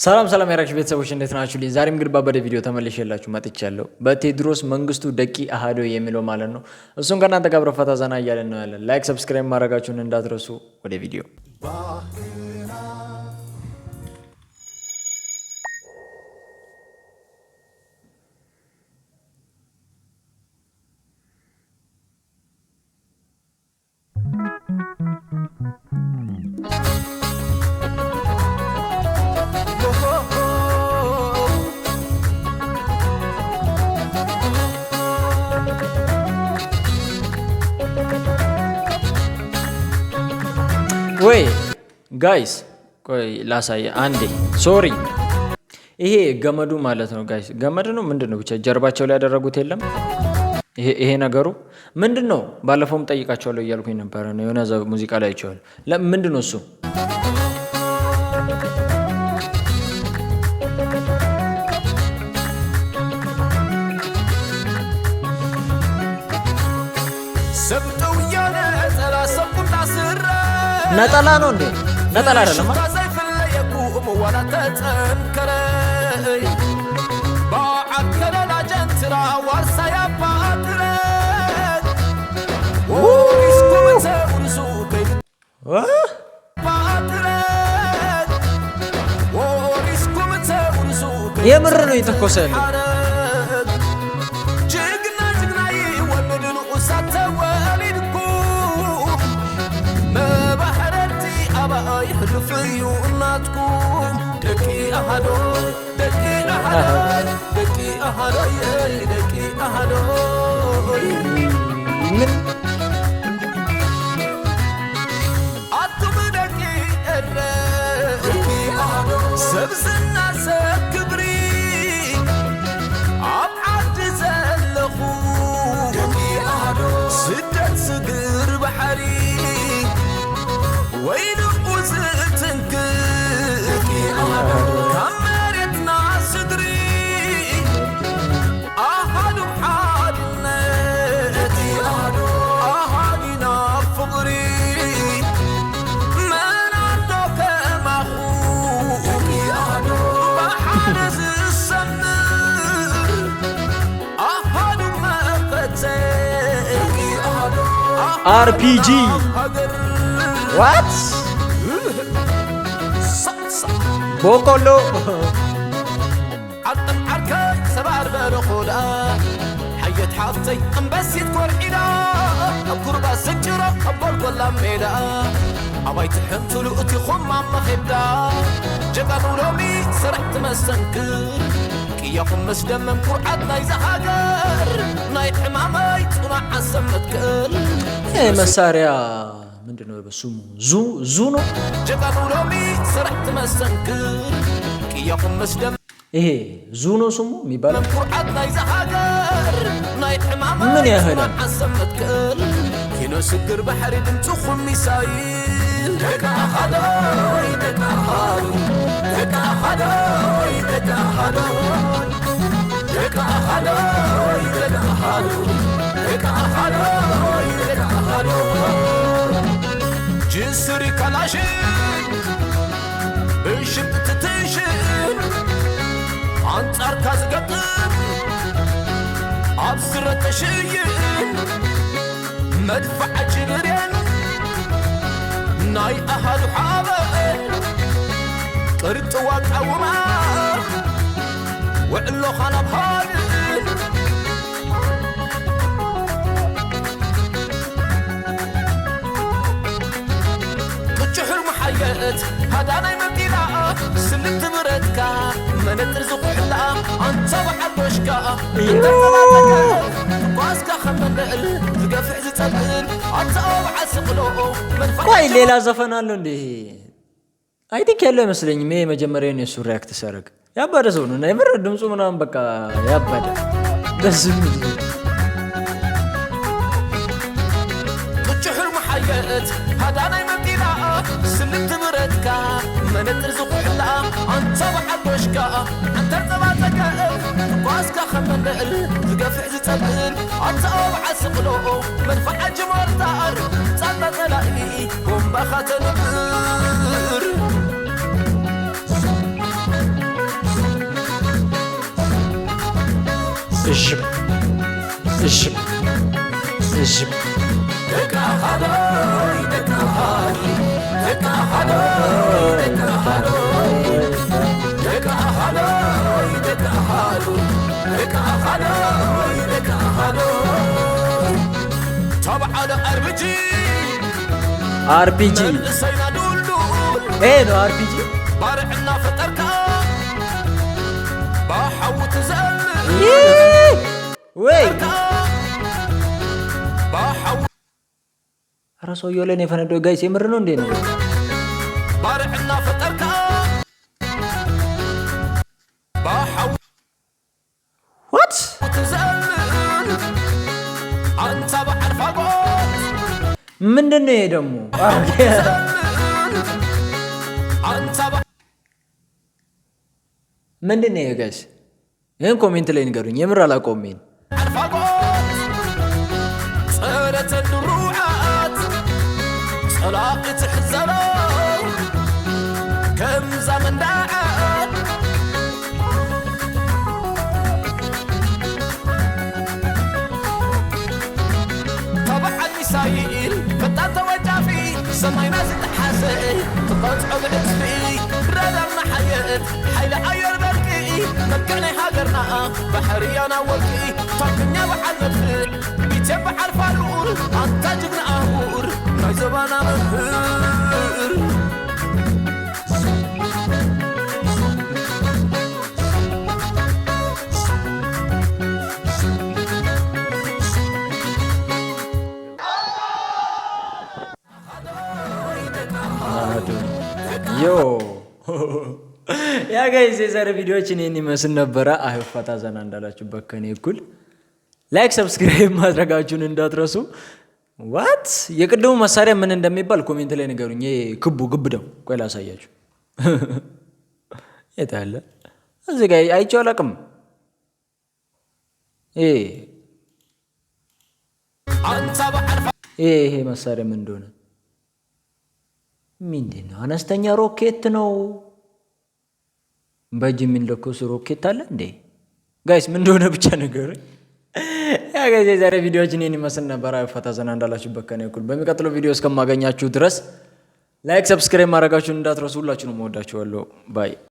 ሰላም ሰላም ያራክሽ ቤተሰቦች እንዴት ናችሁ? ልኝ ዛሬም እንግዲህ ባበደ ቪዲዮ ተመልሼላችሁ መጥቻለሁ። በቴዎድሮስ መንግስቱ ደቂ አሃዶ የሚለው ማለት ነው። እሱን ከእናንተ ጋር አብረን ፈታ ዘና እያለን ነው ያለን። Like subscribe ማድረጋችሁን እንዳትረሱ። ወደ ቪዲዮ። ወይ guys ቆይ ላሳየ አንዴ፣ sorry። ይሄ ገመዱ ማለት ነው guys፣ ገመድ ነው ምንድን ነው? ብቻ ጀርባቸው ላይ ያደረጉት የለም ይሄ ነገሩ ምንድን ነው? ባለፈውም ጠይቃቸዋለሁ እያልኩኝ ነበረ ነው የሆነ ሙዚቃ ላይ አይቼዋለሁ። ምንድን ነው እሱ? ነጠላ ነው እንዴ? ነጠላ አይደለም። የምር ነው የተኮሰ ያለው። ምን ሰብስና ሰብ ክብሪ ኣብ ዓዲ ዘለኹ ስደት ስግር ባሕሪ ወይ ንኡ ዝትንክፍ ካብ መሬትና ስድሪ ኣሃዱ ሓድነት ኣሃዲና ፍቕሪ መናዶ ከማኹ ብሓደ ዝሰምር ኣሃዱ መፈተ RPG ሃገር What? ቦቆሎ። ዓጥም ዓርከይ ሰባር በረኹዳ ሓየት ሓፍተይ እምበሲት ኮርዒዳ ኣብ ኩርባ ስንጭሮ ኣብ ጎልጎላ ሜዳ ኣባይ ትሕንትሉ እቲ ኹማ መኼዳ ጀጋኑ ሎሚ ስራሕቲ መሰንክር ቅያኹም ምስ ደመም ኩርዓት ናይ ዝሃገር ናይ ሕማመይ ፅኑዕ ዓሰብ መትክእል። ይሄ መሳሪያ ምንድን ነው ስሙ? ዙ ነው። ጀጋኑ ሎሚ ስራሕቲ መሰንክር ቅያኹም ምስ ደመም ይሄ ዙ ነው ስሙ የሚባለው። ኩርዓት ናይ ዝሃገር ናይ ሕማመይ ምን ያህል? ፅኑዕ ዓሰብ መትክእል ኪኖ ስግር ባሕሪ ድምፅኹም ሚሳይል ደቂ ኣሃዶይ ደቂ ኣሃዱ ደቂ ኣሃዶይ ደቂ ኣሃዶይ ደቂ ኣሃዶይ ደቂ ኣሃዱ ደቂ ኣሃዶይ ደቂ ኣሃዶይ ጅስሪ ካላሽን ብሽምጥ ትትሽን አንጻርካ ዝገጥም ኣብ ስረ ተሽይን መድፋዕ ጅብርየን ናይ ኣሃዱ ሓበን ቅርጥዋ ቃውማ ውዕሎኻ ናብ ሃድን ቅጭሑል መሓየት ሃዳናይ መጢላ ስልቲ ብረትካ መነጥር ዝኹሕላ ኣንተ በዓል እንተተባተከ ኳስካ ከም መንደእል ዝገፍዕ ዝፀልእል ኣንተ በዓል ስቕሎ መድፋዕ። ቆይ ሌላ ዘፈን አለው እንዴ? I think ያለው አይመስለኝም። ይሄ መጀመሪያ ነው የሱ react ሲያደርግ ያበደ ሰው ነው እና የምር ድምፁ ምናምን በቃ ያበደ ደስ የሚል። ቅጭሑል መሓየት ሃዳናይ መጢላ ስልቲ ብረትካ መነጥር ዝኹሕላ ኣንተ በዓል ቦሽካ ኣንተ ፀባፀከ ኳስካ ከም መንደእል ዝገፍዕ ዝፀልእል ኣንተ በዓል ስቕሎ መድፋዕ ጅሞርታር ፃና ፀላኢ ጎንባኻ ተንብር። እሽብ እሽብ እሽብ። ደቂ ኣኻዶይ፣ ደቂ ኣኻዶይ፣ ደቂ ኣኻዶይ፣ ደቂ ኣኻዶይ፣ ደቂ ኣኻዶይ፣ ደቂ ኣኻዶይ፣ ደቂ ኣኻዶይ፣ ደቂ ኣኻዶይ፣ ተባዓለ RPG። RPG። መንእሰይና ዱልዱል። ይሄ ነው RPG። ባርዕና ፈጠርካ ብሓዊ ትዘልል። ወይ! ብሓዊ። ኧረ ሰውየው ላይ ነው የፈነዳው። Guys፣ የምር ነው እንዴ ነው? ባርዕና ፈጠርካ ብሓዊ What? ትዘልል ኣንታ በዓል ፋጎት። ምንድን ነው ይሄ ደግሞ? ትዘልል ኣንታ። ምንድን ነው ይሄ guys? ይህን comment ላይ ንገሩኝ። የምር አላውቀውም ይሄን። በዓል ፋጎት ፀረተ ድሩዓት ፀላኢ ትሕዘሮ ከምዛ መንዳዓት። ተባዓል ሚሳይል ፈጣን ተወጫፊ ሰማይና ዝተሓሰ ትቐፅዖ ብዕፅፊ ረዳርና ሓየት ሓይሊ ኣየር በርቂ መልክዕ ናይ ሃገርና ባሕርያና ወርቂ ታክኛ በዓል መድፍዕ ቢቴ በዓል ፋሉር ኣንታ ጅግና ኣህጉር ናይ ዘባና መምህር። Yo, yeah guys፣ የዛሬ ቪዲዮችን ይህን ይመስል ነበረ። I hope ፈታ ዘና እንዳላችሁበት ከኔ እኩል like፣ subscribe ማድረጋችሁን እንዳትረሱ። What፣ የቅድሙ መሳሪያ ምን እንደሚባል comment ላይ ንገሩኝ። ይሄ ክቡ ግብደው፣ ቆይ ላሳያችሁ። የት አለ? እዚህ ጋ አይቼው አላውቅም። ይሄ ኣንታ በዓል ይሄ መሳሪያ ምን እንደሆነ፣ ምንድን ነው? አነስተኛ ሮኬት ነው። በእጅ የሚለኮስ ሮኬት አለ እንዴ? Guys፣ ምን እንደሆነ ብቻ ንገሩኝ። Yeah guys፣ የዛሬ ቪዲዮችን ይህን ይመስል ነበር። ፈታ ዘና እንዳላችሁበት ከኔ እኩል። በሚቀጥለው ቪዲዮ እስከማገኛችሁ ድረስ like፣ subscribe ማድረጋችሁን እንዳትረሱ። ሁላችሁንም እወዳችኋለሁ። Bye.